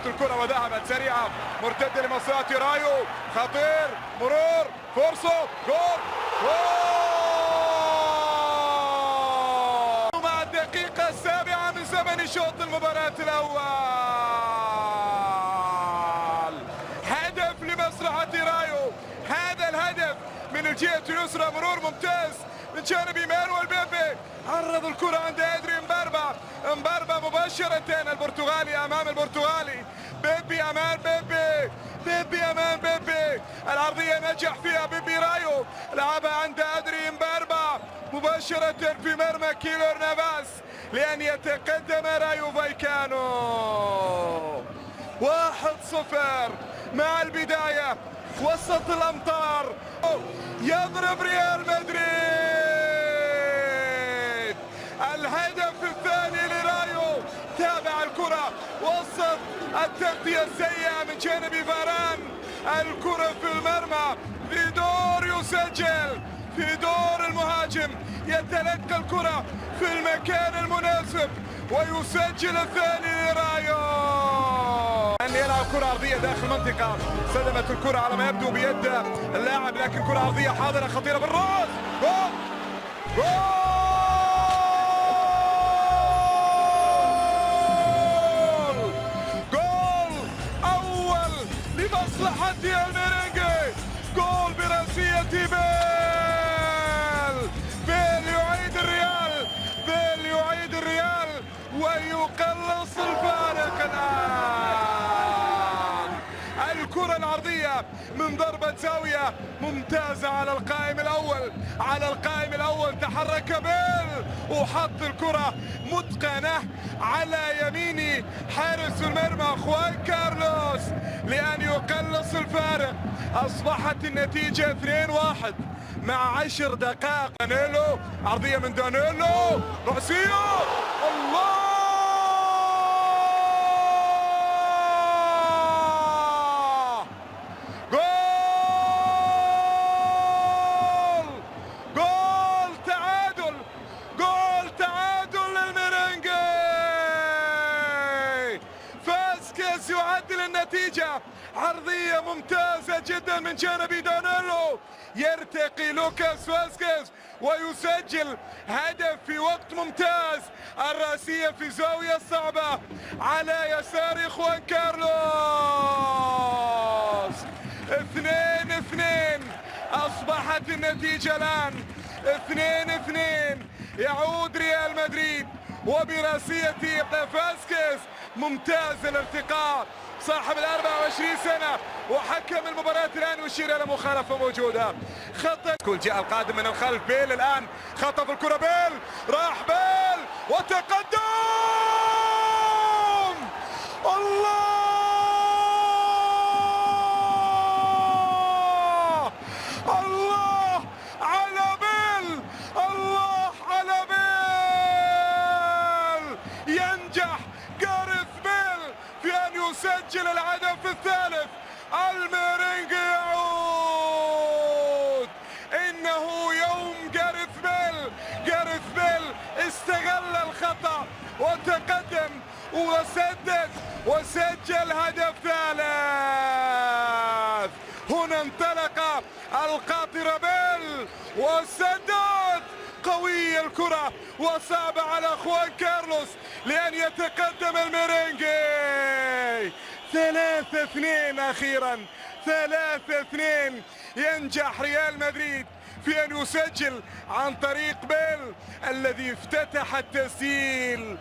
الكرة وذهبت سريعة مرتدة لمصلحة رايو، خطير، مرور، فرصة، جول جول مع الدقيقة السابعة من زمن شوط المباراة الأول. هدف لمصلحة رايو، هذا الهدف من الجهة اليسرى، مرور ممتاز من جانب مانويل بيبي، عرض الكرة عند ادري مباربا، مباربا مباشرة البرتغالي امام البرتغالي، بيبي امام بيبي، بيبي امام بيبي، العرضية نجح فيها بيبي رايو، لعبها عند ادري مباربا مباشرة في مرمى كيلور نافاس لأن يتقدم رايو فايكانو. 1-0 مع البداية وسط الأمطار، يضرب ريال مدريد الهدف الثاني لرايو. تابع الكرة وسط التغطية السيئة من جانب فاران، الكرة في المرمى، في دور يسجل، في دور المهاجم يتلقى الكرة في المكان المناسب ويسجل الثاني لرايو. أن يلعب كرة عرضية داخل المنطقة، سلمت الكرة على ما يبدو بيد اللاعب، لكن كرة عرضية حاضرة خطيرة بالرأس، جول جول جول أول لمصلحة الميرينجي، جول برأسية بيل، بيل يعيد الريال، بيل يعيد الريال ويقلص الفارق الآن. الكرة العرضية من ضربة زاوية ممتازة على القائم الأول، على القائم الأول تحرك بيل وحط الكرة متقنة على يمين حارس المرمى خوان كارلوس لأن يقلص الفارق. أصبحت النتيجة 2-1 مع 10 دقائق. دانيلو، عرضية من دانيلو، رأسية، الله، جول جول تعادل، جول تعادل للميرينجي. فاسكيز يعدل النتيجة، عرضية ممتازة جدا من جانب دانيلو، يرتقي لوكاس فاسكيز ويسجل هدف في وقت ممتاز، الرأسية في زاوية صعبة على يسار خوان كارلوس. 2-2 أصبحت النتيجة الآن، 2-2. يعود ريال مدريد وبرأسية فاسكيز، ممتاز الارتقاء صاحب ال 24 سنة، وحكم المباراة الآن يشير إلى مخالفة موجودة. خطأ، كل جاء القادم من الخلف بيل الآن، خطف الكرة بيل، راح بيل وتقدم، الله الله على بيل، الله على بيل، ينجح جاريث بيل في أن يسجل الهدف الثالث. الميرينجي يعود، إنه يوم جاريث بيل. جاريث بيل استغل الخطأ وتقدم وسدد وسجل هدف ثالث. هنا انطلق القاطر بيل وسدد، قوية الكرة وصعبة على خوان كارلوس لأن يتقدم الميرينجي. 3-2 أخيرا، 3-2 ينجح ريال مدريد في أن يسجل عن طريق بيل الذي افتتح التسجيل.